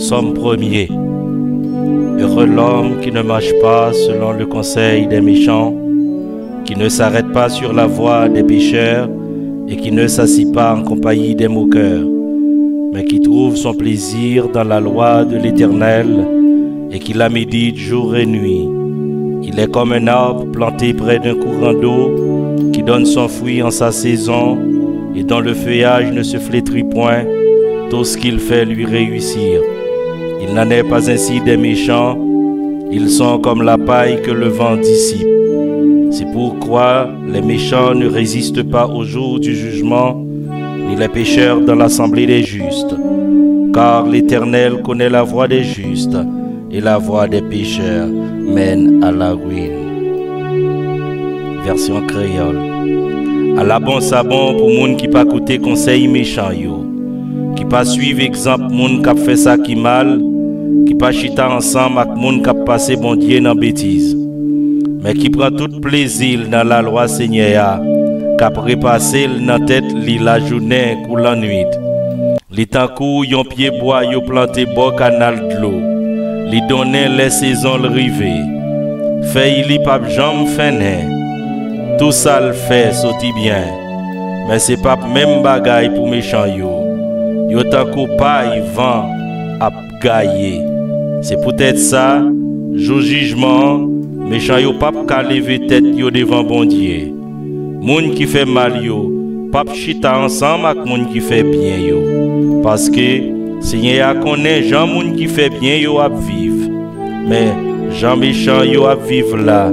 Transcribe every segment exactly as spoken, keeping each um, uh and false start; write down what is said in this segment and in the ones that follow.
Psaume premier. Heureux l'homme qui ne marche pas selon le conseil des méchants, qui ne s'arrête pas sur la voie des pécheurs et qui ne s'assit pas en compagnie des moqueurs, mais qui trouve son plaisir dans la loi de l'Éternel et qui la médite jour et nuit. Il est comme un arbre planté près d'un courant d'eau qui donne son fruit en sa saison et dont le feuillage ne se flétrit point. Tout ce qu'il fait lui réussit. Il n'en est pas ainsi des méchants, ils sont comme la paille que le vent dissipe. C'est pourquoi les méchants ne résistent pas au jour du jugement, ni les pécheurs dans l'assemblée des justes. Car l'Éternel connaît la voie des justes, et la voie des pécheurs mène à la ruine. Version créole. Ala bon sa bon pou moun ki pa koute konsèy mechan yo, ki pa suiv egzanp moun k ap fè sa ki mal, ki pa chita ansanm ak moun k ap pase Bondye nan betiz, men ki pran tout plezi l nan lalwa Senyè a, k ap repase l nan tèt li lajounen kou lannwit. Li tankou yon pyebwa yo plante bò kanal dlo. Li donnen lè sezon l rive. Fèy li p ap janm fennen. Tou sa l fè soti byen. Men se p ap menm bagay pou mechan yo. Yo tankou pay van ap gaye. Se poutèt sa, jou jijman an, mechan yo p ap ka leve tèt yo devan Bondye. Moun ki fè mal yo p ap chita ansanm ak moun ki fè byen yo, paske Senyè a konnen jan moun ki fè byen yo ap viv, men jan mechan yo ap viv la,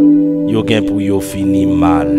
yo gen pou yo fini mal.